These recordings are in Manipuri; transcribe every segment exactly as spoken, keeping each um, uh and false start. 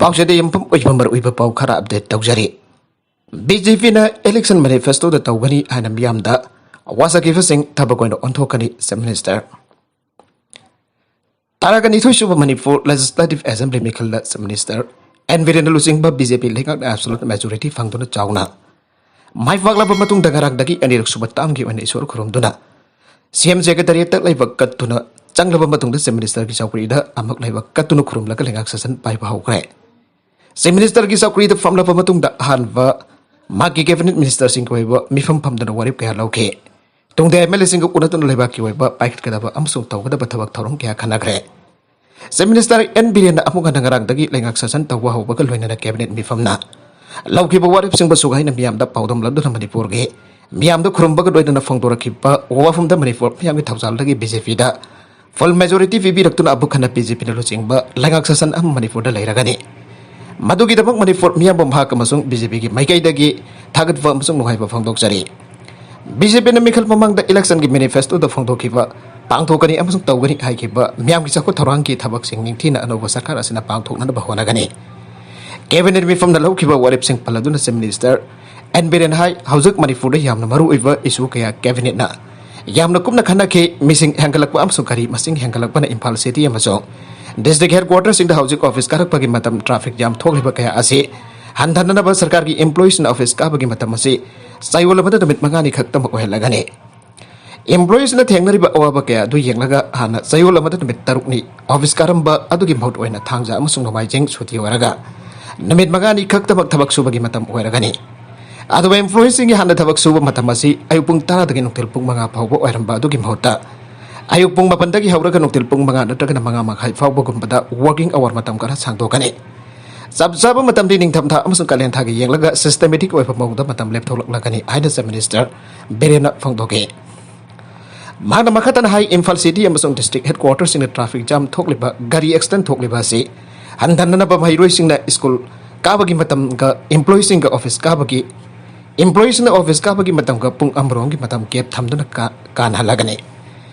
ꯄꯥꯎꯆꯦꯗ ꯌꯨꯝꯐꯝ ꯑꯣꯏꯕ ꯃꯔꯨꯑꯣꯏꯕ ꯄꯥꯎ ꯈꯔ ꯑꯞꯗꯦꯠ ꯇꯧꯖꯔꯤ꯫ ꯕꯤ ꯖꯦ ꯄꯤꯅ ꯏꯂꯦꯛꯁꯟ ꯃꯦꯅꯤꯐꯦꯁꯇꯣꯗ ꯇꯧꯒꯅꯤ ꯍꯥꯏꯅ ꯃꯤꯌꯥꯝꯗ ꯋꯥꯁꯛꯈꯤꯕꯁꯤꯡ ꯊꯕꯛ ꯑꯣꯏꯅ ꯑꯣꯟꯊꯣꯛꯀꯅꯤ, ꯆꯤꯐ ꯃꯤꯅꯤꯁꯇꯔ꯫ ꯇꯔꯥꯒ ꯅꯤꯊꯣꯏ ꯁꯨꯕ ꯃꯅꯤꯄꯨꯔ ꯂꯦꯖꯤꯁꯂꯦꯇꯤꯚ ꯑꯦꯁꯦꯝꯕ꯭ꯂꯤ ꯃꯤꯈꯜꯗ ꯆꯤꯐ ꯃꯤꯅꯤꯁꯇꯔ ꯑꯦꯟ ꯕꯤꯔꯦꯟꯅ ꯂꯨꯆꯤꯡꯕ ꯕꯤ ꯖꯦ ꯄꯤ ꯂꯩꯉꯥꯛꯅ ꯑꯦꯕꯁꯣꯂꯨꯠ ꯃꯦꯖꯣꯔꯤꯇꯤ ꯐꯪꯗꯨꯅ ꯆꯥꯎꯅ ꯃꯥꯏ ꯄꯥꯛꯂꯕ ꯃꯇꯨꯡꯗ ꯉꯔꯥꯡꯗꯒꯤ ꯑꯅꯤꯔꯛ ꯁꯨꯕ ꯇꯥꯝꯒꯤ ꯑꯣꯏꯅ ꯏꯁꯣꯔ ꯈꯨꯔꯨꯝꯗꯨꯅ ꯁꯤ ꯑꯦꯝ ꯁꯦꯀ꯭ꯔꯦꯇꯔꯤꯌꯦꯠꯇ ꯂꯩꯕꯥꯛ ꯀꯠꯇꯨꯅ ꯆꯪꯂꯕ ꯃꯇꯨꯡꯗ ꯆꯤꯐ ꯃꯤꯅꯤꯁꯇꯔꯒꯤ ꯆꯧꯀ꯭ꯔꯤꯗ ꯑꯃꯨꯛ ꯂꯩꯕꯥꯛ ꯀꯠꯇꯨꯅ ꯈꯨꯔꯨꯝꯂꯒ ꯂꯩꯉꯥꯛ ꯁꯥꯁꯟ ꯄꯥꯏꯕ ꯍꯧꯈ꯭ꯔꯦ꯫ ꯆꯤꯐ ꯃꯤꯅꯤꯁꯇꯔꯒꯤ ꯆꯧꯀ꯭ꯔꯤꯗ ꯐꯝꯂꯕ ꯃꯇꯨꯡꯗ ꯑꯍꯥꯟꯕ ꯃꯍꯥꯛꯀꯤ ꯀꯦꯕꯤꯅꯦꯠ ꯃꯤꯅꯤꯁꯇꯔꯁꯤꯡꯒꯤ ꯑꯣꯏꯕ ꯃꯤꯐꯝ ꯐꯝꯗꯨꯅ ꯋꯥꯔꯦꯞ ꯀꯌꯥ ꯂꯧꯈꯤ꯫ ꯇꯨꯡꯗ ꯑꯦꯝ ꯑꯦꯜ ꯑꯦꯁꯤꯡꯒ ꯎꯅꯗꯨꯅ ꯂꯩꯕꯥꯛꯀꯤ ꯑꯣꯏꯕ ꯄꯥꯏꯈꯠꯀꯗꯕ ꯑꯃꯁꯨꯡ ꯇꯧꯒꯗꯕ ꯊꯕꯛ ꯊꯧꯔꯝ ꯀꯌꯥ ꯈꯟꯅꯈ꯭ꯔꯦ꯫ ꯆꯤꯐ ꯃꯤꯅꯤꯁꯇꯔ ꯑꯦꯟ ꯕꯤꯔꯦꯟꯅ ꯑꯃꯨꯛ ꯍꯟꯅ ꯉꯔꯥꯡꯗꯒꯤ ꯂꯩꯉꯥꯛ ꯁꯥꯁꯟ ꯇꯧꯕ ꯍꯧꯕꯒ ꯂꯣꯏꯅꯅ ꯀꯦꯕꯤꯅꯦꯠ ꯃꯤꯐꯝꯅ ꯂꯧꯈꯤꯕ ꯋꯥꯔꯦꯞꯁꯤꯡꯕꯨ ꯁꯨꯒꯥꯏꯅ ꯃꯤꯌꯥꯝꯗ ꯄꯥꯎꯗꯝꯂꯗꯨꯅ ꯃꯅꯤꯄꯨꯔꯒꯤ ꯃꯤꯌꯥꯝꯗ ꯈꯨꯔꯨꯝꯕꯒ ꯂꯣꯏꯅꯅ ꯐꯣꯡꯗꯣꯔꯛꯈꯤꯕ ꯋꯥꯐꯝꯗ ꯃꯅꯤꯄꯨꯔ ꯃꯤꯌꯥꯝꯒꯤ ꯊꯧꯖꯥꯜꯗꯒꯤ ꯕꯤ ꯖꯦ ꯄꯤꯗ ꯐꯨꯜ ꯃꯦꯖꯣꯔꯤꯇꯤ ꯄꯤꯕꯤꯔꯛꯇꯨꯅ ꯑꯃꯨꯛ ꯍꯟꯅ ꯕꯤ ꯖꯦ ꯄꯤꯅ ꯂꯨꯆꯤꯡꯕ ꯂꯩꯉꯥꯛ ꯁꯥꯁꯟ ꯑꯃ ꯃꯅꯤꯄꯨꯔꯗ ꯂꯩꯔꯒꯅꯤ꯫ ꯃꯗꯨꯒꯤꯗꯃꯛ ꯃꯅꯤꯄꯨꯔ ꯃꯤꯌꯥꯝꯕꯨ ꯃꯍꯥꯛ ꯑꯃꯁꯨꯡ ꯕꯤ ꯖꯦ ꯄꯤꯒꯤ ꯃꯥꯏꯀꯩꯗꯒꯤ ꯊꯥꯒꯠꯄ ꯑꯃꯁꯨꯡ ꯅꯨꯡꯉꯥꯏꯕ ꯐꯣꯡꯗꯣꯛꯆꯔꯤ꯫ ꯕꯤ ꯖꯦ ꯄꯤꯅ ꯃꯤꯈꯜ ꯃꯃꯥꯡꯗ ꯏꯂꯦꯛꯁꯟꯒꯤ ꯃꯦꯅꯤꯐꯦꯁꯇꯣꯗ ꯐꯣꯡꯗꯣꯛꯈꯤꯕ ꯄꯥꯡꯊꯣꯛꯀꯅꯤ ꯑꯃꯁꯨꯡ ꯇꯧꯒꯅꯤ ꯍꯥꯏꯈꯤꯕ ꯃꯤꯌꯥꯝꯒꯤ ꯆꯥꯎꯈꯠ ꯊꯧꯔꯥꯡꯒꯤ ꯊꯕꯛꯁꯤꯡ ꯅꯤꯡꯊꯤꯅ ꯑꯅꯧꯕ ꯁꯔꯀꯥꯔ ꯑꯁꯤꯅ ꯄꯥꯡꯊꯣꯛꯅꯅꯕ ꯍꯣꯠꯅꯒꯅꯤ꯫ ꯀꯦꯕꯤꯅꯦꯠ ꯃꯤꯐꯝꯅ ꯂꯧꯈꯤꯕ ꯋꯥꯔꯦꯞꯁꯤꯡ ꯄꯜꯂꯗꯨꯅ ꯆꯤꯐ ꯃꯤꯅꯤꯁꯇꯔ ꯑꯦꯟ ꯕꯤꯔꯦꯟ ꯍꯥꯏ, ꯍꯧꯖꯤꯛ ꯃꯅꯤꯄꯨꯔꯗ ꯌꯥꯝꯅ ꯃꯔꯨꯑꯣꯏꯕ ꯏꯁꯨ ꯀꯌꯥ ꯀꯦꯕꯤꯅꯦꯠꯅ ꯌꯥꯝꯅ ꯀꯨꯞꯅ ꯈꯟꯅꯈꯤ꯫ ꯃꯤꯁꯤꯡ ꯍꯦꯟꯒꯠꯂꯛꯄ ꯑꯃꯁꯨꯡ ꯒꯥꯔꯤ ꯃꯁꯤꯡ ꯍꯦꯟꯒꯠꯂꯛꯄꯅ ꯏꯝꯐꯥꯜ ꯁꯤꯇꯤ ꯑꯃꯁꯨꯡ ꯗꯤꯁꯇ꯭ꯔꯤꯛ ꯍꯦꯗꯀ꯭ꯋꯥꯇꯔꯁꯤꯡꯗ ꯍꯧꯖꯤꯛ ꯑꯣꯐꯤꯁ ꯀꯥꯔꯛꯄꯒꯤ ꯃꯇꯝ ꯇ꯭ꯔꯥꯐꯤꯛ ꯖꯥꯝ ꯊꯣꯛꯂꯤꯕ ꯀꯌꯥ ꯑꯁꯤ ꯍꯟꯊꯅꯅꯕ ꯁꯔꯀꯥꯔꯒꯤ ꯏꯝꯄ꯭ꯂꯣꯌꯤꯁꯤꯡꯅ ꯑꯣꯐꯤꯁ ꯀꯥꯕꯒꯤ ꯃꯇꯝ ꯑꯁꯤ ꯆꯌꯣꯜ ꯑꯃꯗ ꯅꯨꯃꯤꯠ ꯃꯉꯥꯅꯤ ꯈꯛꯇꯃꯛ ꯑꯣꯏꯍꯜꯂꯒꯅꯤ꯫ ꯏꯝꯄ꯭ꯂꯣꯌꯤꯁꯅ ꯊꯦꯡꯅꯔꯤꯕ ꯑꯋꯥꯕ ꯀꯌꯥ ꯑꯗꯨ ꯌꯦꯡꯂꯒ ꯍꯥꯟꯅ ꯆꯌꯣꯜ ꯑꯃꯗ ꯅꯨꯃꯤꯠ ꯇꯔꯨꯛꯅꯤ ꯑꯣꯐꯤꯁ ꯀꯥꯔꯝꯕ ꯑꯗꯨꯒꯤ ꯃꯍꯨꯠ ꯑꯣꯏꯅ ꯊꯥꯡꯖ ꯑꯃꯁꯨꯡ ꯅꯣꯡꯃꯥꯏꯖꯤꯡ ꯁꯨꯇꯤ ꯑꯣꯏꯔꯒ ꯅꯨꯃꯤꯠ ꯃꯉꯥꯅꯤ ꯈꯛꯇꯃꯛ ꯊꯕꯛ ꯁꯨꯕꯒꯤ ꯃꯇꯝ ꯑꯣꯏꯔꯒꯅꯤ꯫ ꯑꯗꯨꯒ ꯏꯝꯄ꯭ꯂꯣꯌꯤꯁꯤꯡꯒꯤ ꯍꯥꯟꯅ ꯊꯕꯛ ꯁꯨꯕ ꯃꯇꯝ ꯑꯁꯤ ꯑꯌꯨꯛ ꯄꯨꯡ ꯇꯔꯥꯗꯒꯤ ꯅꯨꯡꯊꯤꯜ ꯄꯨꯡ ꯃꯉꯥ ꯐꯥꯎꯕ ꯑꯣꯏꯔꯝꯕ ꯑꯗꯨꯒꯤ ꯃꯍꯨꯠꯇ ꯑꯌꯨꯛ ꯄꯨꯡ ꯃꯥꯄꯟꯗꯒꯤ ꯍꯧꯔꯒ ꯅꯨꯡꯊꯤꯜ ꯄꯨꯡ ꯃꯉꯥ ꯅꯠꯇ꯭ꯔꯒꯅ ꯃꯉꯥ ꯃꯈꯥꯏ ꯐꯥꯎꯕꯒꯨꯝꯕꯗ ꯋꯥꯔꯀꯤꯡ ꯑꯋꯥꯔ ꯃꯇꯝ ꯈꯔ ꯁꯥꯡꯗꯣꯛꯀꯅꯤ꯫ ꯆꯞ ꯆꯥꯕ ꯃꯇꯝꯗꯤ ꯅꯤꯡꯊꯝꯊꯥ ꯑꯃꯁꯨꯡ ꯀꯥꯂꯦꯟ ꯊꯥꯒꯤ ꯌꯦꯡꯂꯒ ꯁꯤꯁꯇꯦꯃꯦꯇꯤꯛ ꯑꯣꯏꯕ ꯃꯑꯣꯡꯗ ꯃꯇꯝ ꯂꯦꯞꯊꯣꯛꯂꯛꯂꯒꯅꯤ ꯍꯥꯏꯅ ꯆꯤꯐ ꯃꯤꯅꯤꯁꯇꯔ ꯕꯤꯔꯦꯟꯅ ꯐꯣꯡꯗꯣꯛꯈꯤ꯫ ꯃꯍꯥꯛꯅ ꯃꯈꯥ ꯇꯥꯅ ꯍꯥꯏ, ꯏꯝꯐꯥꯜ ꯁꯤꯇꯤ ꯑꯃꯁꯨꯡ ꯗꯤꯁꯇ꯭ꯔꯤꯛ ꯍꯦꯗꯀ꯭ꯋꯥꯇꯔꯁꯤꯡꯗ ꯇ꯭ꯔꯥꯐꯤꯛ ꯖꯥꯝ ꯊꯣꯛꯂꯤꯕ, ꯒꯥꯔꯤ ꯑꯦꯛꯁꯤꯗꯦꯟ ꯊꯣꯛꯂꯤꯕ ꯑꯁꯤ ꯍꯟꯊꯅꯅꯕ ꯃꯍꯩꯔꯣꯏꯁꯤꯡꯅ ꯁ꯭ꯀꯨꯜ ꯀꯥꯕꯒꯤ ꯃꯇꯝꯒ ꯏꯝꯄ꯭ꯂꯣꯌꯤꯁꯤꯡꯒ ꯑꯣꯐꯤꯁ ꯀꯥꯕꯒꯤ, ꯏꯝꯄ꯭ꯂꯣꯌꯤꯁꯤꯡꯅ ꯑꯣꯐꯤꯁ ꯀꯥꯕꯒꯤ ꯃꯇꯝꯒ ꯄꯨꯡ ꯑꯃꯔꯣꯝꯒꯤ ꯃꯇꯝ ꯒꯦꯞ ꯊꯝꯗꯨꯅ ꯀꯥ-, ꯀꯥꯟꯅꯍꯜꯂꯒꯅꯤ꯫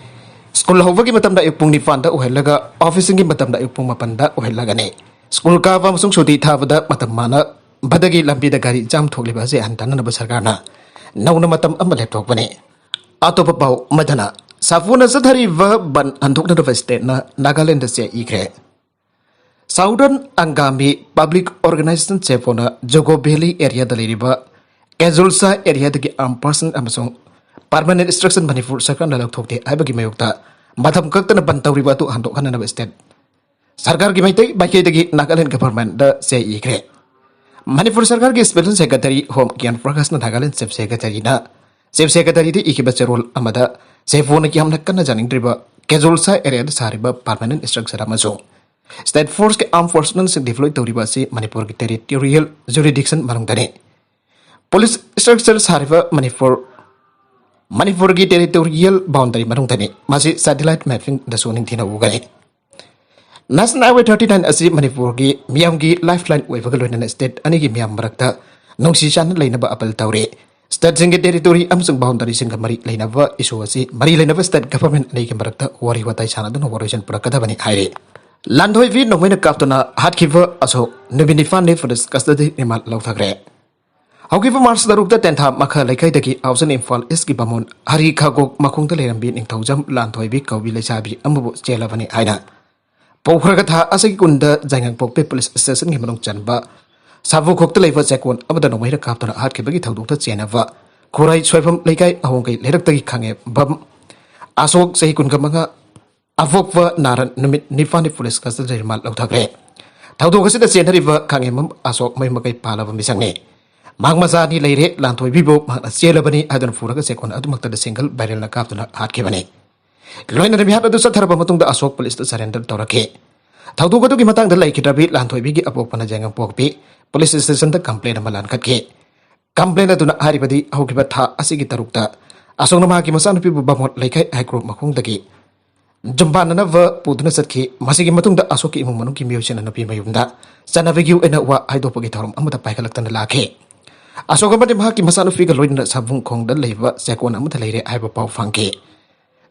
ꯁ꯭ꯀꯨꯜ ꯍꯧꯕꯒꯤ ꯃꯇꯝꯗ ꯑꯌꯨꯛ ꯄꯨꯡ ꯅꯤꯄꯥꯟꯗ ꯑꯣꯏꯍꯜꯂꯒ ꯑꯣꯐꯤꯁꯁꯤꯡꯒꯤ ꯃꯇꯝꯗ ꯑꯌꯨꯛ ꯄꯨꯡ ꯃꯥꯄꯟꯗ ꯑꯣꯏꯍꯜꯂꯒꯅꯤ꯫ ꯁ꯭ꯀꯨꯜ ꯀꯥꯕ ꯑꯃꯁꯨꯡ ꯁꯨꯇꯤ ꯊꯥꯕꯗ ꯃꯇꯝ ꯃꯥꯟꯅꯕꯗꯒꯤ ꯂꯝꯕꯤꯗ ꯒꯥꯔꯤ ꯖꯥꯝ ꯊꯣꯛꯂꯤꯕ ꯑꯁꯤ ꯍꯟꯊꯅꯅꯕ ꯁꯔꯀꯥꯔꯅ ꯅꯧꯅ ꯃꯇꯝ ꯑꯃ ꯂꯦꯞꯊꯣꯛꯄꯅꯤ꯫ ꯑꯇꯣꯞꯄ ꯄꯥꯎ ꯑꯃꯗꯅ, ꯁꯥꯐꯨꯅ ꯆꯠꯊꯔꯤꯕ ꯕꯟ ꯍꯟꯗꯣꯛꯅꯅꯕ ꯁ꯭ꯇꯦꯠꯅ ꯅꯥꯒꯥꯂꯦꯟꯗ ꯆꯦ ꯏꯈ꯭ꯔꯦ꯫ Southern Angami public organisation, ꯁꯦꯐꯣꯅ ꯖꯣꯒꯣ valley ꯑꯦꯔꯤꯌꯥꯗ ꯂꯩꯔꯤꯕ ꯀꯦꯖꯨꯜꯁꯥ ꯑꯦꯔꯤꯌꯥꯗꯒꯤ ꯑꯥꯔꯝ ꯄꯔꯁꯟ ꯑꯃꯁꯨꯡ ꯄꯔꯃꯅꯦꯟ ꯏꯟꯁꯇ꯭ꯔꯛꯁꯟ ꯃꯅꯤꯄꯨꯔ ꯁꯔꯀꯥꯔꯅ ꯂꯧꯊꯣꯛꯇꯦ ꯍꯥꯏꯕꯒꯤ ꯃꯥꯌꯣꯛꯇ ꯃꯇꯝ ꯀꯛꯇꯅ ꯕꯟ ꯇꯧꯔꯤꯕ ꯑꯗꯨ ꯍꯟꯗꯣꯛꯍꯟꯅꯅꯕ ꯁ꯭ꯇꯦꯠ ꯁꯔꯀꯥꯔꯒꯤ ꯃꯥꯏꯀꯩ ꯃꯥꯏꯀꯩꯗꯒꯤ ꯅꯥꯒꯥꯂꯦꯟ ꯒꯚꯔꯟꯃꯦꯟꯠꯗ ꯆꯦ ꯏꯈ꯭ꯔꯦ꯫ ꯃꯅꯤꯄꯨꯔ ꯁꯔꯀꯥꯔꯒꯤ ꯁ꯭ꯄꯦꯁꯦꯜ ꯁꯦꯀ꯭ꯔꯦꯇꯔꯤ ꯍꯣꯝ ꯀꯤꯌꯥꯟ ꯄ꯭ꯔꯀꯥꯁꯅ ꯅꯥꯒꯥꯂꯦꯟ ꯆꯤꯐ ꯁꯦꯀ꯭ꯔꯦꯇꯔꯤꯅ, ꯆꯤꯐ ꯁꯦꯀ꯭ꯔꯦꯇꯔꯤꯗ ꯏꯈꯤꯕ ꯆꯦꯔꯣꯜ ꯑꯃꯗ ꯁꯦꯐꯣꯅ ꯌꯥꯝꯅ ꯀꯟꯅ ꯌꯥꯅꯤꯡꯗ꯭ꯔꯤꯕ ꯀꯦꯖꯨꯜꯁꯥ ꯑꯦꯔꯤꯌꯥꯗ ꯁꯥꯔꯤꯕ ꯄꯔꯃꯅꯦꯟꯠ ꯏꯟꯁꯇ꯭ꯔꯛꯁꯟ ꯑꯃꯁꯨꯡ ꯁ꯭ꯇꯦꯠ ꯐꯣꯔꯁꯀꯤ ꯑꯥꯔꯝ ꯄꯔꯁꯅꯦꯜꯁꯤꯡ ꯗꯤꯄ꯭ꯂꯣꯏ ꯇꯧꯔꯤꯕ ꯑꯁꯤ ꯃꯅꯤꯄꯨꯔꯒꯤ ꯇꯦꯔꯤꯇꯣꯔꯤꯌꯦꯜ ꯖꯨꯔꯤꯗꯤꯛꯁꯟ ꯃꯅꯨꯡꯗꯅꯤ꯫ ꯄꯨꯂꯤꯁ ꯏꯟꯁꯇ꯭ꯔꯛꯁꯟ ꯁꯥꯔꯤꯕ ꯃꯅꯤꯄꯨꯔ, ꯃꯅꯤꯄꯨꯔꯒꯤ ꯇꯦꯔꯤꯇꯣꯔꯤꯌꯦꯜ ꯕꯥꯎꯟꯗꯔꯤ ꯃꯅꯨꯡꯗꯅꯤ꯫ ꯃꯁꯤ ꯁꯦꯇꯤꯂꯥꯏꯠ ꯃꯦꯞꯄꯤꯡꯗꯁꯨ ꯅꯤꯡꯊꯤꯅ ꯎꯒꯅꯤ꯫ ꯅꯦꯁꯅꯦꯜ ꯍꯥꯏꯋꯦ ꯊꯥꯔꯇꯤ ꯅꯥꯏꯟ ꯑꯁꯤ ꯃꯅꯤꯄꯨꯔꯒꯤ ꯃꯤꯌꯥꯝꯒꯤ ꯂꯥꯏꯐ ꯂꯥꯏꯟ ꯑꯣꯏꯕꯒ ꯂꯣꯏꯅꯅ ꯁ꯭ꯇꯦꯠ ꯑꯅꯤꯒꯤ ꯃꯤꯌꯥꯝ ꯃꯔꯛꯇ ꯅꯨꯡꯁꯤ ꯆꯥꯟꯅ ꯂꯩꯅꯕ ꯑꯄꯤꯜ ꯇꯧꯔꯤ꯫ ꯁ꯭ꯇꯦꯠꯁꯤꯡꯒꯤ ꯇꯦꯔꯤꯇꯣꯔꯤ ꯑꯃꯁꯨꯡ ꯕꯥꯎꯟꯗꯔꯤꯁꯤꯡꯒ ꯃꯔꯤ ꯂꯩꯅꯕ ꯏꯁꯨ ꯑꯁꯤ ꯃꯔꯤ ꯂꯩꯅꯕ ꯁ꯭ꯇꯦꯠ ꯒꯚꯔꯟꯃꯦꯟꯠ ꯑꯅꯤꯒꯤ ꯃꯔꯛꯇ ꯋꯥꯔꯤ ꯋꯥꯇꯥꯏ ꯁꯥꯟꯅꯗꯨꯅ ꯋꯥꯔꯣꯏꯁꯤꯟ ꯄꯨꯔꯛꯀꯗꯕꯅꯤ ꯍꯥꯏꯔꯤ꯫ ꯂꯥꯟꯊꯣꯏꯕꯤ ꯅꯣꯡꯃꯩꯅ ꯀꯥꯞꯇꯨꯅ ꯍꯥꯠꯈꯤꯕ ꯑꯁꯣꯛ ꯅꯨꯃꯤꯠ ꯅꯤꯄꯥꯟꯅꯤ ꯄꯨꯂꯤꯁ ꯀꯁꯇꯗꯤ ꯔꯤꯃꯥꯟ ꯂꯧꯊꯈ꯭ꯔꯦ꯫ ꯍꯧꯈꯤꯕ ꯃꯥꯔꯆ ꯇꯔꯨꯛꯇ ꯇꯦꯟꯊꯥ ꯃꯈꯥ ꯂꯩꯀꯥꯏꯗꯒꯤ ꯑꯥꯎꯠꯁꯥꯏꯠ ꯏꯝꯐꯥꯜ ꯏꯁꯀꯤ ꯕꯥꯃꯣꯟ ꯍꯔꯤ ꯈꯥꯒꯣꯛ ꯃꯈꯣꯡꯗ ꯂꯩꯔꯝꯕꯤ ꯅꯤꯡꯊꯧꯖꯝ ꯂꯥꯟꯊꯣꯏꯕꯤ ꯀꯧꯕꯤ ꯂꯩꯁꯥꯕꯤ ꯑꯃꯕꯨ ꯆꯦꯜꯂꯕꯅꯤ ꯍꯥꯏꯅ ꯄꯣꯛꯈ꯭ꯔꯒ ꯊꯥ ꯑꯁꯤꯒꯤ ꯀꯨꯟꯗ ꯌꯥꯏꯉꯪꯄꯣꯛꯄꯤ ꯄꯨꯂꯤꯁ ꯁ꯭ꯇꯦꯁꯟꯒꯤ ꯃꯅꯨꯡ ꯆꯟꯕ ꯁꯥꯕꯨꯈꯣꯛꯇ ꯂꯩꯕ ꯆꯦꯛꯀꯣꯟ ꯑꯃꯗ ꯅꯣꯡꯃꯩꯅ ꯀꯥꯞꯇꯨꯅ ꯍꯥꯠꯈꯤꯕꯒꯤ ꯊꯧꯗꯣꯛꯇ ꯆꯦꯟꯅꯕ ꯈꯨꯔꯥꯏ ꯁꯣꯏꯐꯝ ꯂꯩꯀꯥꯏ ꯑꯍꯣꯡꯀꯩ ꯂꯩꯔꯛꯇꯒꯤ ꯈꯥꯉꯦꯝꯕꯝ ꯑꯁꯣꯛ ꯆꯍꯤ ꯀꯨꯟꯒ ꯃꯉꯥ ꯑꯄꯣꯛꯄ ꯅꯥꯔꯟ ꯅꯨꯃꯤꯠ ꯅꯤꯄꯥꯟꯅꯤ ꯄꯨꯂꯤꯁ ꯀꯁꯇꯗꯤ ꯔꯤꯃꯥꯟ ꯂꯧꯊꯈ꯭ꯔꯦ꯫ ꯊꯧꯗꯣꯛ ꯑꯁꯤꯗ ꯆꯦꯟꯅꯔꯤꯕ ꯈꯥꯉꯦꯝꯕꯝ ꯑꯁꯣꯛ ꯃꯌꯨꯝ ꯃꯀꯩ ꯄꯥꯜꯂꯕ ꯃꯤꯁꯛꯅꯤ꯫ ꯃꯍꯥꯛ ꯃꯆꯥ ꯑꯅꯤ ꯂꯩꯔꯦ꯫ ꯂꯥꯟꯊꯣꯏꯕꯤꯕꯨ ꯃꯍꯥꯛꯅ ꯆꯦꯜꯂꯕꯅꯤ ꯍꯥꯏꯗꯨꯅ ꯄꯨꯔꯒ ꯆꯦꯛꯀꯣꯟ ꯑꯗꯨꯃꯛꯇꯗ ꯁꯤꯡꯒꯜ ꯕꯦꯔꯦꯜꯅ ꯀꯥꯞꯇꯨꯅ ꯍꯥꯠꯈꯤꯕꯅꯤ꯫ ꯂꯣꯏꯅꯅ ꯃꯤꯍꯥꯠ ꯑꯗꯨ ꯆꯠꯊꯔꯕ ꯃꯇꯨꯡꯗ ꯑꯁꯣꯛ ꯄꯨꯂꯤꯁꯇ ꯁꯔꯦꯟꯗꯔ ꯇꯧꯔꯛꯈꯤ꯫ ꯊꯧꯗꯣꯛ ꯑꯗꯨꯒꯤ ꯃꯇꯥꯡꯗ ꯂꯩꯈꯤꯗ꯭ꯔꯕꯤ ꯂꯥꯟꯊꯣꯏꯕꯤꯒꯤ ꯑꯄꯣꯛꯄꯅ ꯌꯥꯏꯉꯪꯄꯣꯛꯄꯤ ꯄꯨꯂꯤꯁ ꯁ꯭ꯇꯦꯁꯟꯗ ꯀꯝꯄ꯭ꯂꯦꯟ ꯑꯃ ꯂꯥꯟꯈꯠꯈꯤ꯫ ꯀꯝꯄ꯭ꯂꯦꯟ ꯑꯗꯨꯅ ꯍꯥꯏꯔꯤꯕꯗꯤ ꯍꯧꯈꯤꯕ ꯊꯥ ꯑꯁꯤꯒꯤ ꯇꯔꯨꯛꯇ ꯑꯁꯣꯛꯅ ꯃꯍꯥꯛꯀꯤ ꯃꯆꯥꯅꯨꯄꯤꯕꯨ ꯕꯥꯃꯣꯟ ꯂꯩꯀꯥꯏ ꯍꯩꯀ꯭ꯔꯣꯛ ꯃꯈꯣꯡꯗꯒꯤ ꯖꯨꯝꯕꯥꯟꯅꯅꯕ ꯄꯨꯗꯨꯅ ꯆꯠꯈꯤ꯫ ꯃꯁꯤꯒꯤ ꯃꯇꯨꯡꯗ ꯑꯁꯣꯛꯀꯤ ꯏꯃꯨꯡ ꯃꯅꯨꯡꯒꯤ ꯃꯤꯑꯣꯏꯁꯤꯡꯅ ꯅꯨꯄꯤ ꯃꯌꯨꯝꯗ ꯆꯠꯅꯕꯤꯒꯤ ꯑꯣꯏꯅ ꯋꯥ ꯍꯥꯏꯗꯣꯛꯄꯒꯤ ꯊꯧꯔꯝ ꯑꯃꯗ ꯄꯥꯏꯈꯠꯂꯛꯇꯅ ꯂꯥꯛꯈꯤ꯫ ꯑꯁꯣꯛ ꯑꯃꯗꯤ ꯃꯍꯥꯛꯀꯤ ꯃꯆꯥꯅꯨꯄꯤꯒ ꯂꯣꯏꯅꯅ ꯁꯥꯕꯨꯡ ꯈꯣꯡꯗ ꯂꯩꯕ ꯆꯦꯛꯀꯣꯟ ꯑꯃꯗ ꯂꯩꯔꯦ ꯍꯥꯏꯕ ꯄꯥꯎ ꯐꯪꯈꯤ꯫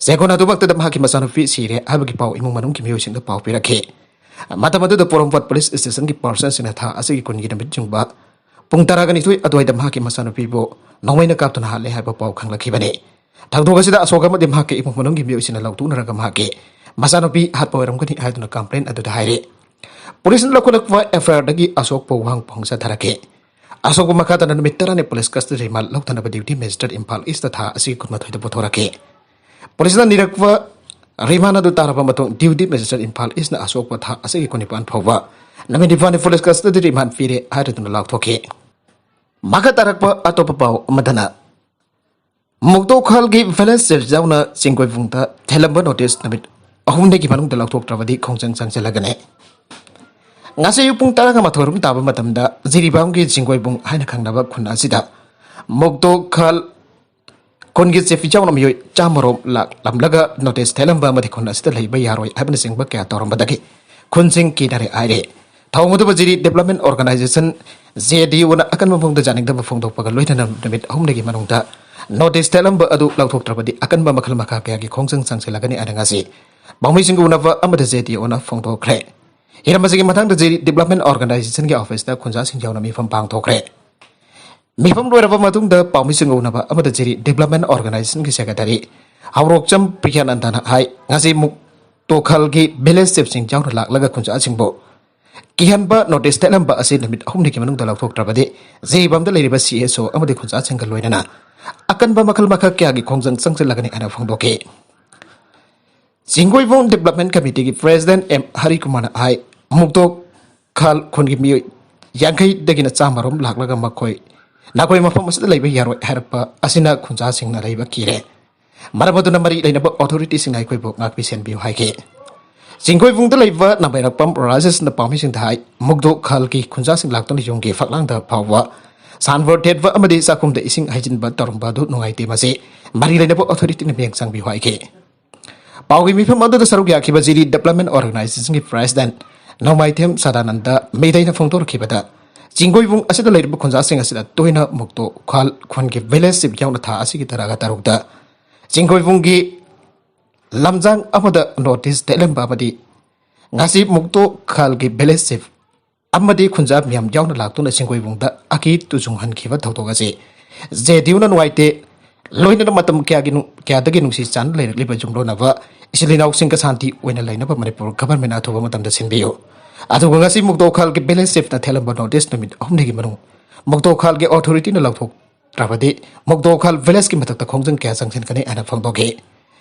ꯆꯦꯛꯀꯣꯟ ꯑꯗꯨꯃꯛꯇꯗ ꯃꯍꯥꯛꯀꯤ ꯃꯆꯥꯅꯨꯄꯤ ꯁꯤꯔꯦ ꯍꯥꯏꯕꯒꯤ ꯄꯥꯎ ꯏꯃꯨꯡ ꯃꯅꯨꯡꯒꯤ ꯃꯤꯑꯣꯏꯁꯤꯡꯗ ꯄꯥꯎ ꯄꯤꯔꯛꯈꯤ꯫ ꯃꯇꯝ ꯑꯗꯨꯗ ꯄꯣꯔꯣꯝꯄꯥꯠ ꯄꯨꯂꯤꯁ ꯁ꯭ꯇꯦꯁꯟꯒꯤ ꯄꯥꯔꯁꯟꯁꯤꯡꯅ ꯊꯥ ꯑꯁꯤꯒꯤ ꯀꯨꯟꯒꯤ ꯅꯨꯃꯤꯠ ꯌꯨꯡꯕ ꯄꯨꯡ ꯇꯔꯥꯒ ꯅꯤꯊꯣꯏ ꯑꯗꯨꯋꯥꯏꯗ ꯃꯍꯥꯛꯀꯤ ꯃꯆꯥꯅꯨꯄꯤꯕꯨ ꯅꯣꯡꯃꯩꯅ ꯀꯥꯞꯇꯨꯅ ꯍꯥꯠꯂꯦ ꯍꯥꯏꯕ ꯄꯥꯎ ꯈꯪꯂꯛꯈꯤꯕꯅꯤ꯫ ꯊꯧꯗꯣꯛ ꯑꯁꯤꯗ ꯑꯁꯣꯛ ꯑꯃꯗꯤ ꯃꯍꯥꯛꯀꯤ ꯏꯃꯨꯡ ꯃꯅꯨꯡꯒꯤ ꯃꯤꯑꯣꯏꯁꯤꯡꯅ ꯂꯥꯎꯊꯣꯛꯅꯔꯒ ꯃꯍꯥꯛꯀꯤ ꯃꯆꯥꯅꯨꯄꯤ ꯍꯥꯠꯄ ꯑꯣꯏꯔꯝꯒꯅꯤ ꯍꯥꯏꯗꯨꯅ ꯀꯝꯄ꯭ꯂꯦꯟ ꯑꯗꯨꯗ ꯍꯥꯏꯔꯤ꯫ ꯄꯨꯂꯤꯁꯅ ꯂꯧꯈꯠꯂꯛꯄ ꯑꯦꯐ ꯑꯥꯏ ꯑꯥꯔꯗꯒꯤ ꯑꯁꯣꯛꯄ ꯋꯥꯍꯪ ꯄꯥꯎꯈꯨꯝ ꯆꯠꯊꯔꯛꯈꯤ꯫ ꯑꯁꯣꯛꯄ ꯃꯈꯥ ꯇꯥꯅ ꯅꯨꯃꯤꯠ ꯇꯔꯥꯅꯤ ꯄꯨꯂꯤꯁ ꯀꯁꯇꯗꯤ ꯔꯤꯃꯥꯟ ꯂꯧꯊꯅꯕ ꯗ꯭ꯌꯨꯇꯤ ꯃꯦꯖꯤꯁꯇ꯭ꯔꯦꯠ ꯏꯝꯐꯥꯜ ꯏꯁꯇ ꯊꯥ ꯑꯁꯤꯒꯤ ꯀꯨꯟꯃꯥꯊꯣꯏꯗ ꯄꯨꯊꯣꯔꯛꯈꯤ꯫ ꯄꯨꯂꯤꯁꯅ ꯅꯤꯔꯛꯄ ꯔꯤꯃꯥꯟ ꯑꯗꯨ ꯇꯥꯔꯕ ꯃꯇꯨꯡ ꯗ꯭ꯌꯨꯇꯤ ꯃꯦꯖꯤꯁꯇ꯭ꯔꯦꯠ ꯏꯝꯐꯥꯜ ꯏꯁꯅ ꯑꯁꯣꯛꯄ ꯊꯥ ꯑꯁꯤꯒꯤ ꯀꯨꯟꯅꯤꯄꯥꯟ ꯐꯥꯎꯕ ꯅꯨꯃꯤꯠ ꯅꯤꯄꯥꯜꯅꯤ ꯄꯨꯂꯤꯁ ꯀꯁꯇꯗꯤ ꯔꯤꯃꯥꯟ ꯄꯤꯔꯦ ꯍꯥꯏꯔꯗꯨꯅ ꯂꯥꯎꯊꯣꯛꯈꯤ꯫ ꯃꯈꯥ ꯇꯥꯔꯛꯄ ꯑꯇꯣꯞꯄ ꯄꯥꯎ ꯑꯃꯗꯅ, ꯃꯨꯛꯇꯣꯈꯥꯜꯒꯤ ꯚꯤꯂꯦꯖ ꯆꯤꯐ ꯌꯥꯎꯅ ꯆꯤꯡꯒꯣꯏꯕꯨꯡꯗ ꯊꯦꯠꯂꯝꯕ ꯅꯣꯇꯤꯁ ꯅꯨꯃꯤꯠ ꯑꯍꯨꯝꯅꯤꯒꯤ ꯃꯅꯨꯡꯗ ꯂꯧꯊꯣꯛꯇ꯭ꯔꯕꯗꯤ ꯈꯣꯡꯖꯪ ꯆꯪꯁꯤꯜꯂꯒꯅꯤ꯫ ꯉꯁꯤ ꯑꯌꯨꯛ ꯄꯨꯡ ꯇꯔꯥꯒ ꯃꯥꯊꯣꯏ ꯔꯣꯝ ꯇꯥꯕ ꯃꯇꯝꯗ ꯖꯤꯔꯤꯕꯥꯝꯒꯤ ꯆꯤꯡꯒꯣꯏꯕꯨꯡ ꯍꯥꯏꯅ ꯈꯪꯅꯕ ꯈꯨꯟ ꯑꯁꯤꯗ ꯃꯨꯛꯇꯣꯈꯥꯜ ꯈꯨꯟꯒꯤ ꯆꯤꯐ ꯌꯥꯎꯅ ꯃꯤꯑꯣꯏ ꯆꯥꯝꯃ ꯔꯣꯝ ꯂꯥꯛꯂꯝꯂꯒ ꯅꯣꯇꯤꯁ ꯊꯦꯠꯂꯝꯕ ꯑꯃꯗꯤ ꯈꯨꯟ ꯑꯁꯤꯗ ꯂꯩꯕ ꯌꯥꯔꯣꯏ ꯍꯥꯏꯕꯅꯆꯤꯡꯕ ꯀꯌꯥ ꯇꯧꯔꯝꯕꯗꯒꯤ ꯈꯨꯟꯁꯤꯡ ꯀꯤꯅꯔꯦ ꯍꯥꯏꯔꯦ꯫ ꯊꯧꯑꯣꯡ ꯑꯗꯨꯕꯨ ꯖꯤꯔꯤ ꯗꯤꯕ꯭ꯂꯞꯃꯦꯟ ꯑꯣꯔꯒꯅꯥꯏꯖꯦꯁꯟ, ꯖꯦ ꯗꯤ ꯑꯣꯅ ꯑꯀꯟꯕ ꯃꯑꯣꯡꯗ ꯌꯥꯅꯤꯡꯗꯕ ꯐꯣꯡꯗꯣꯛꯄꯒ ꯂꯣꯏꯅꯅ ꯅꯨꯃꯤꯠ ꯑꯍꯨꯝꯅꯤꯒꯤ ꯃꯅꯨꯡꯗ ꯅꯣꯇꯤꯁ ꯊꯦꯠꯂꯝꯕ ꯑꯗꯨ ꯂꯧꯊꯣꯛꯇ꯭ꯔꯕꯗꯤ ꯑꯀꯟꯕ ꯃꯈꯜ ꯃꯈꯥ ꯀꯌꯥꯒꯤ ꯈꯣꯡꯖꯪ ꯆꯪꯁꯤꯜꯂꯒꯅꯤ ꯍꯥꯏꯅ ꯉꯁꯤ ꯄꯥꯎꯃꯤꯁꯤꯡꯒ ꯎꯅꯕ ꯑꯃꯗ ꯖꯦ ꯗꯤ ꯑꯣꯅ ꯐꯣꯡꯗꯣꯛꯈ꯭ꯔꯦ꯫ ꯍꯤꯔꯝ ꯑꯁꯤꯒꯤ ꯃꯇꯥꯡꯗ ꯖꯤꯔꯤ ꯗꯤꯕ꯭ꯂꯞꯃꯦꯟ ꯑꯣꯔꯒꯅꯥꯏꯖꯦꯁꯟꯒꯤ ꯑꯣꯐꯤꯁꯇ ꯈꯨꯟꯖꯥꯁꯤꯡ ꯌꯥꯎꯅ ꯃꯤꯐꯝ ꯄꯥꯡꯊꯣꯛꯈ꯭ꯔꯦ꯫ ꯃꯤꯐꯝ ꯂꯣꯏꯔꯕ ꯃꯇꯨꯡꯗ ꯄꯥꯎꯃꯤꯁꯤꯡꯒ ꯎꯅꯕ ꯑꯃꯗ ꯖꯤꯔꯤ ꯗꯤꯕ꯭ꯂꯞꯃꯦꯟ ꯑꯣꯔꯒꯅꯥꯏꯖꯦꯁꯟꯒꯤ ꯁꯦꯀ꯭ꯔꯦꯇꯔꯤ ꯍꯧꯔꯣꯛꯆꯝ ꯄ꯭ꯔꯤꯌꯥꯅꯟꯗꯅ ꯍꯥꯏ, ꯉꯁꯤ ꯃꯨꯛꯇꯣꯈꯜꯒꯤ ꯚꯤꯂꯦꯖ ꯆꯤꯐꯁꯤꯡ ꯌꯥꯎꯅ ꯂꯥꯛꯂꯒ ꯈꯨꯟꯖꯥꯁꯤꯡꯕꯨ ꯀꯤꯍꯟꯕ ꯅꯣꯇꯤꯁ ꯊꯦꯠꯂꯝꯕ ꯑꯁꯤ ꯅꯨꯃꯤꯠ ꯑꯍꯨꯝꯅꯤꯒꯤ ꯃꯅꯨꯡꯗ ꯂꯧꯊꯣꯛꯇ꯭ꯔꯕꯗꯤ ꯖꯤꯔꯤꯕꯥꯝꯗ ꯂꯩꯔꯤꯕ ꯁꯤ ꯑꯦꯁ ꯑꯣ ꯑꯃꯗꯤ ꯈꯨꯟꯖꯥꯁꯤꯡꯒ ꯂꯣꯏꯅꯅ ꯑꯀꯟꯕ ꯃꯈꯜ ꯃꯈꯜ ꯀꯌꯥꯒꯤ ꯈꯣꯡꯖꯪ ꯆꯪꯁꯤꯜꯂꯒꯅꯤ ꯍꯥꯏꯅ ꯐꯣꯡꯗꯣꯛꯈꯤ꯫ ꯆꯤꯡꯒꯣꯏꯕꯨꯡ ꯗꯤꯕ꯭ꯂꯞꯃꯦꯟ ꯀꯃꯤꯇꯤꯒꯤ ꯄ꯭ꯔꯦꯁꯤꯗꯦꯟ ꯑꯦꯝ ꯍꯔꯤꯀꯨꯃꯥꯔꯅ ꯍꯥꯏ, ꯃꯨꯛꯇꯣ ꯈꯥꯜ ꯈꯨꯟꯒꯤ ꯃꯤꯑꯣꯏ ꯌꯥꯡꯈꯩꯗꯒꯤꯅ ꯆꯥꯝꯃ ꯔꯣꯝ ꯂꯥꯛꯂꯒ ꯃꯈꯣꯏ ꯅꯈꯣꯏ ꯃꯐꯝ ꯑꯁꯤꯗ ꯂꯩꯕ ꯌꯥꯔꯣꯏ ꯍꯥꯏꯔꯛꯄ ꯑꯁꯤꯅ ꯈꯨꯟꯖꯥꯁꯤꯡꯅ ꯂꯩꯕ ꯀꯤꯔꯦ꯫ ꯃꯔꯝ ꯑꯗꯨꯅ ꯃꯔꯤ ꯂꯩꯅꯕ ꯑꯣꯊꯣꯔꯤꯇꯤꯁꯤꯡꯅ ꯑꯩꯈꯣꯏꯕꯨ ꯉꯥꯛꯄꯤ ꯁꯦꯟꯕꯤꯌꯨ ꯍꯥꯏꯈꯤ꯫ ꯆꯤꯡꯒꯣꯏꯕꯨꯡꯗ ꯂꯩꯕ ꯅꯥꯃꯩꯔꯛꯄꯝ ꯔꯥꯖꯦꯁꯅ ꯄꯥꯎꯃꯤꯁꯤꯡꯗ ꯍꯥꯏ, ꯃꯨꯛꯗꯣ ꯈꯥꯜꯒꯤ ꯈꯨꯟꯖꯥꯁꯤꯡ ꯂꯥꯛꯇꯨꯅ ꯌꯨꯝꯒꯤ ꯐꯛꯂꯥꯡꯗ ꯐꯥꯎꯕ ꯁꯥꯟꯕꯣꯔ ꯊꯦꯠꯄ ꯑꯃꯗꯤ ꯆꯥꯛꯈꯨꯝꯗ ꯏꯁꯤꯡ ꯍꯩꯖꯤꯟꯕ ꯇꯧꯔꯝꯕ ꯑꯗꯨ ꯅꯨꯡꯉꯥꯏꯇꯦ, ꯃꯁꯤ ꯃꯔꯤ ꯂꯩꯅꯕ ꯑꯣꯊꯣꯔꯤꯇꯤꯅ ꯃꯤꯠꯌꯦꯡ ꯆꯪꯕꯤꯌꯨ ꯍꯥꯏꯈꯤ꯫ ꯄꯥꯎꯒꯤ ꯃꯤꯐꯝ ꯑꯗꯨꯗ ꯁꯔꯨꯛ ꯌꯥꯈꯤꯕ ꯖꯤꯔꯤ ꯗꯤꯕ꯭ꯂꯞꯃꯦꯟ ꯑꯣꯔꯒꯅꯥꯏꯖꯦꯁꯟꯒꯤ ꯄ꯭ꯔꯦꯁꯤꯗꯦꯟ ꯅꯣꯡꯃꯥꯏꯊꯦꯝ ꯁꯗꯥꯅꯟꯗ ꯃꯤꯇꯩꯅ ꯐꯣꯡꯗꯣꯔꯛꯈꯤꯕꯗ, ꯆꯤꯡꯒꯣꯏꯕꯨꯡ ꯑꯁꯤꯗ ꯂꯩꯔꯤꯕ ꯈꯨꯟꯖꯥꯁꯤꯡ ꯑꯁꯤꯗ ꯇꯣꯏꯅ ꯃꯨꯛꯇꯣ ꯈꯥꯜ ꯈꯨꯟꯒꯤ ꯚꯤꯂꯦꯖ ꯆꯤꯐ ꯌꯥꯎꯅ ꯊꯥ ꯑꯁꯤꯒꯤ ꯇꯔꯥꯒ ꯇꯔꯨꯛꯇ ꯆꯤꯡꯒꯣꯏꯕꯨꯡꯒꯤ ꯂꯝꯖꯥꯡ ꯑꯃꯗ ꯅꯣꯇꯤꯁ ꯊꯦꯠꯂꯝꯕ ꯑꯃꯗꯤ ꯉꯁꯤ ꯃꯨꯛꯇꯣ ꯈꯥꯜꯒꯤ ꯚꯤꯂꯦꯖ ꯆꯤꯐ ꯑꯃꯗꯤ ꯈꯨꯟꯖꯥ ꯃꯤꯌꯥꯝ ꯌꯥꯎꯅ ꯂꯥꯛꯇꯨꯅ ꯁꯤꯡꯒꯣꯏꯕꯨꯡꯗ ꯑꯀꯤ ꯇꯨꯖꯨꯡ ꯍꯟꯈꯤꯕ ꯊꯧꯗꯣꯛ ꯑꯁꯤ ꯖꯦ ꯗꯤ ꯌꯨꯅ ꯅꯨꯡꯉꯥꯏꯇꯦ, ꯂꯣꯏꯅꯅ ꯃꯇꯝ ꯀꯌꯥꯒꯤ ꯅꯨ-, ꯀꯌꯥꯗꯒꯤ ꯅꯨꯡꯁꯤ ꯆꯥꯟꯅ ꯂꯩꯔꯛꯂꯤꯕ ꯌꯨꯝꯂꯣꯟꯅꯕ ꯏꯆꯤꯜ ꯏꯅꯥꯎꯁꯤꯡꯒ ꯁꯥꯟꯇꯤ ꯑꯣꯏꯅ ꯂꯩꯅꯕ ꯃꯅꯤꯄꯨꯔ ꯒꯚꯔꯟꯃꯦꯟꯅ ꯑꯊꯨꯕ ꯃꯇꯝꯗ ꯁꯤꯟꯕꯤꯌꯨ꯫ ꯑꯗꯨꯒ ꯉꯁꯤ ꯃꯨꯛꯗꯣ ꯈꯥꯜꯒꯤ ꯚꯤꯂꯦꯖ ꯆꯤꯐꯅ ꯊꯦꯠꯂꯝꯕ ꯅꯣꯇꯤꯁ ꯅꯨꯃꯤꯠ ꯑꯍꯨꯝꯅꯤꯒꯤ ꯃꯅꯨꯡ ꯃꯨꯛꯗꯣ ꯈꯥꯜꯒꯤ ꯑꯣꯊꯣꯔꯤꯇꯤꯅ ꯂꯧꯊꯣꯛꯇ꯭ꯔꯕꯗꯤ ꯃꯨꯛꯗꯣ ꯈꯥꯜ ꯚꯤꯂꯦꯖꯀꯤ ꯃꯊꯛꯇ ꯈꯣꯡꯖꯪ ꯀꯌꯥ ꯆꯪꯁꯤꯟꯒꯅꯤ ꯍꯥꯏꯅ ꯐꯣꯡꯗꯣꯛꯈꯤ꯫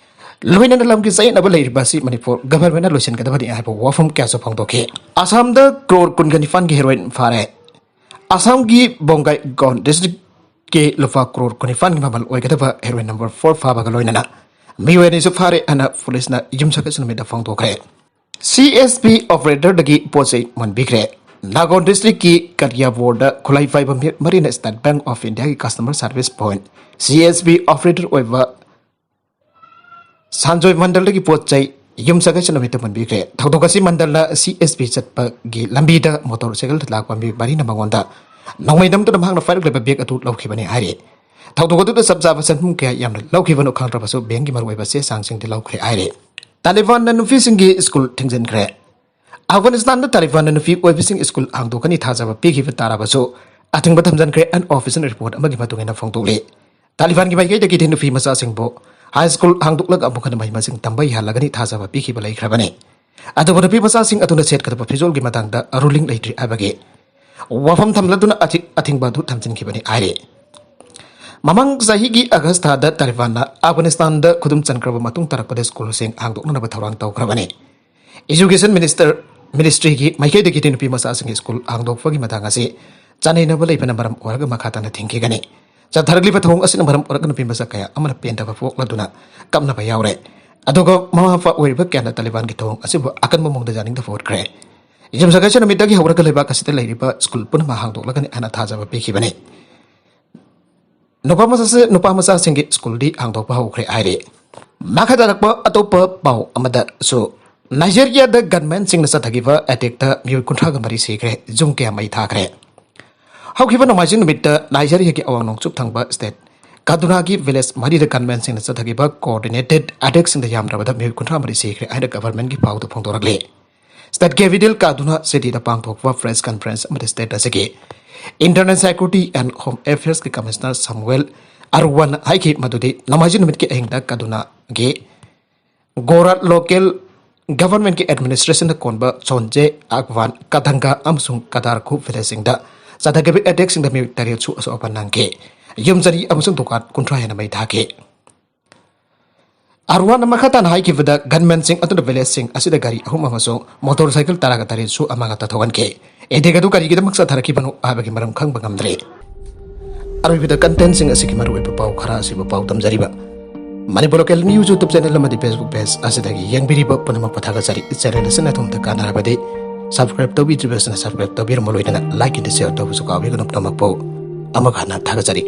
ꯂꯣꯏꯅꯅ ꯂꯝꯒꯤ ꯆꯌꯦꯠꯅꯕ ꯂꯩꯔꯤꯕ ꯑꯁꯤ ꯃꯅꯤꯄꯨꯔ ꯒꯚꯔꯟꯃꯦꯟꯅ ꯂꯣꯏꯁꯤꯟꯒꯗꯕꯅꯤ ꯍꯥꯏꯕ ꯋꯥꯐꯝ ꯀꯌꯥꯁꯨ ꯐꯣꯡꯗꯣꯛꯈꯤ꯫ ꯑꯁꯥꯝꯗ ꯀ꯭ꯔꯣꯔ ꯀꯨꯟꯒ ꯅꯤꯄꯥꯟꯒꯤ ꯍꯦꯔꯣꯏꯟ ꯐꯥꯔꯦ꯫ ꯑꯁꯥꯝꯒꯤ ꯕꯣꯡꯒꯥꯏꯒꯥꯎꯟ ꯗꯤꯁꯇ꯭ꯔꯤꯛꯀꯤ ꯂꯨꯄꯥ ꯀ꯭ꯔꯣꯔ ꯀꯨꯟꯅꯤꯄꯥꯟꯒꯤ ꯃꯃꯜ ꯑꯣꯏꯒꯗꯕ ꯍꯦꯔꯣꯏꯟ ꯅꯝꯕꯔ ꯐꯣꯔ ꯐꯥꯕꯒ ꯂꯣꯏꯅꯅ ꯃꯤꯑꯣꯏ ꯑꯅꯤꯁꯨ ꯐꯥꯔꯦ ꯍꯥꯏꯅ ꯄꯨꯂꯤꯁꯅ ꯌꯨꯝꯁꯀꯩꯁ ꯅꯨꯃꯤꯠꯇ ꯐꯣꯡꯗꯣꯛꯈ꯭ꯔꯦ꯫ ꯁꯤ ꯑꯦꯁ ꯄꯤ ꯑꯣꯄꯔꯦꯇꯔꯗꯒꯤ ꯄꯣꯠ ꯆꯩ ꯃꯟꯕꯤꯈ꯭ꯔꯦ꯫ ꯅꯥꯒꯣꯟ ꯗꯤꯁꯇ꯭ꯔꯤꯛꯀꯤ ꯀꯔꯤꯌꯥꯕꯣꯔꯗ ꯈꯨꯠꯂꯥꯏ ꯄꯥꯏꯕ ꯃꯤ-, ꯃꯔꯤꯅ ꯁ꯭ꯇꯦꯠ ꯕꯦꯡꯛ ꯑꯣꯐ ꯏꯟꯗꯤꯌꯥꯒꯤ customer service point, C S P ꯑꯣꯄꯔꯦꯇꯔ ꯑꯣꯏꯕ ꯁꯥꯟꯖꯣꯏ ꯃꯟꯗꯜꯗꯒꯤ ꯄꯣꯠ ꯆꯩ ꯌꯨꯝꯁꯀꯩꯁ ꯅꯨꯃꯤꯠꯇ ꯃꯨꯟꯕꯤꯈ꯭ꯔꯦ꯫ ꯊꯧꯗꯣꯛ ꯑꯁꯤ ꯃꯟꯗꯜꯅ ꯁꯤ ꯑꯦꯁ ꯄꯤ ꯆꯠꯄꯒꯤ ꯂꯝꯕꯤꯗ ꯃꯣꯇꯣꯔ ꯁꯥꯏꯀꯜꯗ ꯂꯥꯛꯄ ꯃꯤꯑꯣꯏ ꯃꯔꯤꯅ ꯃꯉꯣꯟꯗ ꯅꯣꯡꯃꯩ ꯅꯝꯗꯨꯅ ꯃꯍꯥꯛꯅ ꯄꯥꯏꯔꯛꯂꯤꯕ ꯕꯦꯒ ꯑꯗꯨ ꯂꯧꯈꯤꯕꯅꯤ ꯍꯥꯏꯔꯤ꯫ ꯊꯧꯗꯣꯛ ꯑꯗꯨꯗ ꯆꯞ ꯆꯥꯕ ꯁꯦꯟꯐꯝ ꯀꯌꯥ ꯌꯥꯝꯅ ꯂꯧꯈꯤꯕꯅꯣ ꯈꯪꯗ꯭ꯔꯕꯁꯨ, ꯕꯦꯡꯒꯤ ꯃꯔꯨꯑꯣꯏꯕ ꯆꯦ ꯆꯥꯡꯁꯤꯡꯗꯤ ꯂꯧꯈ꯭ꯔꯦ ꯍꯥꯏꯔꯤ꯫ ꯇꯥꯂꯤꯕꯥꯟꯅ ꯅꯨꯄꯤꯁꯤꯡꯒꯤ ꯁ꯭ꯀꯨꯜ ꯊꯤꯡꯖꯤꯟꯈ꯭ꯔꯦ꯫ ꯑꯐꯒꯥꯅꯤꯁꯇꯥꯟꯗ ꯇꯥꯂꯤꯕꯥꯟꯅ ꯅꯨꯄꯤ ꯑꯣꯏꯕꯁꯤꯡ ꯁ꯭ꯀꯨꯜ ꯍꯥꯡꯗꯣꯛꯀꯅꯤ ꯊꯥꯖꯕ ꯄꯤꯈꯤꯕ ꯇꯥꯔꯕꯁꯨ, ꯑꯊꯤꯡꯕ ꯊꯝꯖꯤꯟꯈ꯭ꯔꯦ ꯍꯥꯏꯅ ꯑꯣꯐꯤꯁꯤꯌꯦꯜ ꯔꯤꯄꯣꯔꯠ ꯑꯃꯒꯤ ꯃꯇꯨꯡ ꯏꯟꯅ ꯐꯣꯡꯗꯣꯛꯂꯤ꯫ ꯇꯥꯂꯤꯕꯥꯟꯒꯤ ꯃꯥꯏꯀꯩꯗꯒꯤꯗꯤ ꯅꯨꯄꯤ ꯃꯆꯥꯁꯤꯡꯕꯨ ꯍꯥꯏ ꯁ꯭ꯀꯨꯜ ꯍꯥꯡꯗꯣꯛꯂꯒ ꯑꯃꯨꯛ ꯍꯟꯅ ꯃꯍꯩ ꯃꯁꯤꯡ ꯇꯝꯕ ꯌꯥꯍꯜꯂꯒꯅꯤ ꯊꯥꯖꯕ ꯄꯤꯈꯤꯕ ꯂꯩꯈ꯭ꯔꯕꯅꯤ꯫ ꯑꯗꯨꯕꯨ ꯅꯨꯄꯤ ꯃꯆꯥꯁꯤꯡ ꯑꯗꯨꯅ ꯁꯦꯠꯀꯗꯕ ꯐꯤꯖꯣꯜꯒꯤ ꯃꯇꯥꯡꯗ ꯔꯨꯂꯤꯡ ꯂꯩꯇ꯭ꯔꯤ ꯍꯥꯏꯕꯒꯤ ꯋꯥꯐꯝ ꯊꯝꯂꯗꯨꯅ ꯑꯊꯤ-, ꯑꯊꯤꯡꯕ ꯑꯗꯨ ꯊꯝꯖꯤꯟꯈꯤꯕꯅꯤ ꯍꯥꯏꯔꯤ꯫ ꯃꯃꯥꯡ ꯆꯍꯤꯒꯤ ꯑꯥꯒꯁ ꯊꯥꯗ ꯇꯥꯂꯤꯕꯥꯟꯅ ꯑꯐꯒꯥꯅꯤꯁꯇꯥꯟꯗ ꯈꯨꯗꯨꯝ ꯆꯟꯈ꯭ꯔꯕ ꯃꯇꯨꯡ ꯇꯥꯔꯛꯄꯗ ꯁ꯭ꯀꯨꯜꯁꯤꯡ ꯍꯥꯡꯗꯣꯛꯅꯅꯕ ꯊꯧꯔꯥꯡ ꯇꯧꯈ꯭ꯔꯕꯅꯤ꯫ ꯏꯖꯨꯀꯦꯁꯟ ꯃꯤꯅꯤꯁꯇꯔ, ꯃꯤꯅꯤꯁꯇ꯭ꯔꯤꯒꯤ ꯃꯥꯏꯀꯩꯗꯒꯤꯗꯤ ꯅꯨꯄꯤ ꯃꯆꯥꯁꯤꯡꯒꯤ ꯁ꯭ꯀꯨꯜ ꯍꯥꯡꯗꯣꯛꯄꯒꯤ ꯃꯇꯥꯡ ꯑꯁꯤ ꯆꯥꯅꯩꯅꯕ ꯂꯩꯕꯅ ꯃꯔꯝ ꯑꯣꯏꯔꯒ ꯃꯈꯥ ꯇꯥꯅ ꯊꯤꯡꯈꯤꯒꯅꯤ꯫ ꯆꯠꯊꯔꯛꯂꯤꯕ ꯊꯧꯑꯣꯡ ꯑꯁꯤꯅ ꯃꯔꯝ ꯑꯣꯏꯔꯒ ꯅꯨꯄꯤ ꯃꯆꯥ ꯀꯌꯥ ꯑꯃꯅ ꯄꯦꯟꯗꯕ ꯄꯣꯛꯂꯗꯨꯅ ꯀꯞꯅꯕ ꯌꯥꯎꯔꯦ꯫ ꯑꯗꯨꯒ ꯃꯃꯥ ꯃꯄꯥ ꯑꯣꯏꯔꯤꯕ ꯀꯌꯥꯅ ꯇꯥꯂꯤꯕꯥꯟꯒꯤ ꯊꯧꯑꯣꯡ ꯑꯁꯤꯕꯨ ꯑꯀꯟꯕ ꯃꯑꯣꯡꯗ ꯌꯥꯅꯤꯡꯗꯕ ꯎꯠꯈ꯭ꯔꯦ꯫ ꯌꯨꯝꯁꯀꯩꯁ ꯅꯨꯃꯤꯠꯇꯒꯤ ꯍꯧꯔꯒ ꯂꯩꯕꯥꯛ ꯑꯁꯤꯗ ꯂꯩꯔꯤꯕ ꯁ꯭ꯀꯨꯜ ꯄꯨꯝꯅꯃꯛ ꯍꯥꯡꯗꯣꯛꯂꯒꯅꯤ ꯍꯥꯏꯅ ꯊꯥꯖꯕ ꯄꯤꯈꯤꯕꯅꯤ꯫ ꯅꯨꯄꯥ ꯃꯆꯥꯁꯦ, ꯅꯨꯄꯥ ꯃꯆꯥꯁꯤꯡꯒꯤ ꯁ꯭ꯀꯨꯜꯗꯤ ꯍꯥꯡꯗꯣꯛꯄ ꯍꯧꯈ꯭ꯔꯦ ꯍꯥꯏꯔꯤ꯫ ꯃꯈꯥ ꯇꯥꯔꯛꯄ ꯑꯇꯣꯞꯄ ꯄꯥꯎ ꯑꯃꯗꯁꯨ, ꯅꯥꯏꯖꯦꯔꯤꯌꯥꯗ ꯒꯟꯃꯦꯟꯁꯤꯡꯅ ꯆꯠꯊꯈꯤꯕ ꯑꯦꯇꯦꯛꯇ ꯃꯤꯑꯣꯏ ꯀꯨꯟꯊ꯭ꯔꯥꯒ ꯃꯔꯤ ꯁꯤꯈ꯭ꯔꯦ, ꯌꯨꯝ ꯀꯌꯥ ꯃꯩ ꯊꯥꯈ꯭ꯔꯦ꯫ ꯍꯧꯈꯤꯕ ꯅꯣꯡꯃꯥꯏꯖꯤꯡ ꯅꯨꯃꯤꯠꯇ ꯅꯥꯏꯖꯦꯔꯤꯌꯥꯒꯤ ꯑꯋꯥꯡ ꯅꯣꯡꯆꯨꯞ ꯊꯪꯕ ꯁ꯭ꯇꯦꯠ ꯀꯥꯗꯨꯅꯥꯒꯤ ꯚꯤꯂꯦꯖ ꯃꯔꯤꯗ ꯒꯟꯃꯦꯟꯁꯤꯡꯅ ꯆꯠꯊꯈꯤꯕ ꯀꯣꯑꯣꯔꯗꯤꯅꯦꯇꯦꯗ ꯑꯦꯇꯦꯛꯁꯤꯡꯗ ꯌꯥꯝꯗ꯭ꯔꯕꯗ ꯃꯤꯑꯣꯏ ꯀꯨꯟꯊ꯭ꯔꯥ ꯃꯔꯤ ꯁꯤꯈ꯭ꯔꯦ ꯍꯥꯏꯅ ꯒꯚꯔꯟꯃꯦꯟꯠꯀꯤ ꯄꯥꯎꯗ ꯐꯣꯡꯗꯣꯔꯛꯂꯤ꯫ State capital ꯀꯥꯗꯨꯅ ꯁꯤꯇꯤꯗ ꯄꯥꯡꯊꯣꯛꯄ press conference ꯑꯃꯗ state ꯑꯁꯤꯒꯤ Internal Security and Home Affairs ꯀꯤ Commissioner ꯁꯃꯨꯑꯦꯜ ꯑꯔꯋꯥꯟ ꯍꯥꯏꯈꯤ ꯃꯗꯨꯗꯤ ꯅꯣꯡꯃꯥꯏꯖꯤꯡ ꯅꯨꯃꯤꯠꯀꯤ ꯑꯍꯤꯡꯗ ꯀꯥꯗꯨꯅꯒꯤ ꯒꯣꯔꯥꯠ local government ꯀꯤ administration ꯗ ꯀꯣꯟꯕ ꯆꯣꯟꯖꯦ, ꯑꯒꯋꯥꯟ, ꯀꯥꯊꯪꯒ ꯑꯃꯁꯨꯡ ꯀꯗꯥꯔꯈꯨ village ꯁꯤꯡꯗ ꯆꯠꯊꯈꯤꯕ attack ꯁꯤꯡꯗ ꯃꯤꯑꯣꯏ ꯇꯔꯦꯠꯁꯨ ꯑꯁꯣꯛ ꯑꯄꯟ ꯅꯪꯈꯤ꯫ ꯌꯨꯝ ꯆꯅꯤ ꯑꯃꯁꯨꯡ ꯗꯨꯀꯥꯟ ꯀꯨꯟꯊ꯭ꯔꯥ ꯍꯦꯟꯅ ꯃꯩ ꯊꯥꯈꯤ꯫ ꯑꯔꯋꯥꯟꯅ ꯃꯈꯥ ꯇꯥꯅ ꯍꯥꯏꯈꯤꯕꯗ, gunman ꯁꯤꯡ ꯑꯗꯨꯅ village ꯁꯤꯡ ꯑꯁꯤꯗ ꯒꯥꯔꯤ ꯑꯍꯨꯝ ꯑꯃꯁꯨꯡ motorcycle ꯇꯔꯥꯒ ꯇꯔꯦꯠꯁꯨ ꯑꯃꯥꯡ ꯑꯇꯥ ꯊꯣꯛꯍꯟꯈꯤ꯫ Attack ꯑꯗꯨ ꯀꯔꯤꯒꯤꯗꯃꯛ ꯆꯠꯊꯔꯛꯈꯤꯕꯅꯣ ꯍꯥꯏꯕꯒꯤ ꯃꯔꯝ ꯈꯪꯕ ꯉꯝꯗ꯭ꯔꯦ꯫ ꯑꯔꯣꯏꯕꯗ content ꯁꯤꯡ ꯑꯁꯤꯒꯤ ꯃꯔꯨꯑꯣꯏꯕ ꯄꯥꯎ ꯈꯔ ꯑꯁꯤꯕꯨ ꯄꯥꯎ ꯇꯝꯖꯔꯤꯕ꯫ Manipur Local News YouTube channel ꯑꯃꯗꯤ Facebook page ꯑꯁꯤꯗꯒꯤ ꯌꯦꯡꯕꯤꯔꯤꯕ ꯄꯨꯝꯅꯃꯛꯄꯨ ꯊꯥꯒꯠꯆꯔꯤ꯫ Channel ꯑꯁꯤꯅ ꯑꯗꯣꯝꯗ ꯀꯥꯟꯅꯔꯕꯗꯤ subscribe ꯇꯧꯕꯤꯗ꯭ꯔꯤꯕꯁꯤꯅ subscribe ꯇꯧꯕꯤꯔꯝꯃꯨ, ꯂꯣꯏꯅꯅ like and share ꯇꯧꯕꯁꯨ ꯀꯥꯎꯕꯤꯒꯅꯨ꯫ ꯄꯨꯝꯅꯃꯛꯄꯨ ꯑꯃꯨꯛ ꯍꯟꯅ ꯊꯥꯒꯠꯆꯔꯤ꯫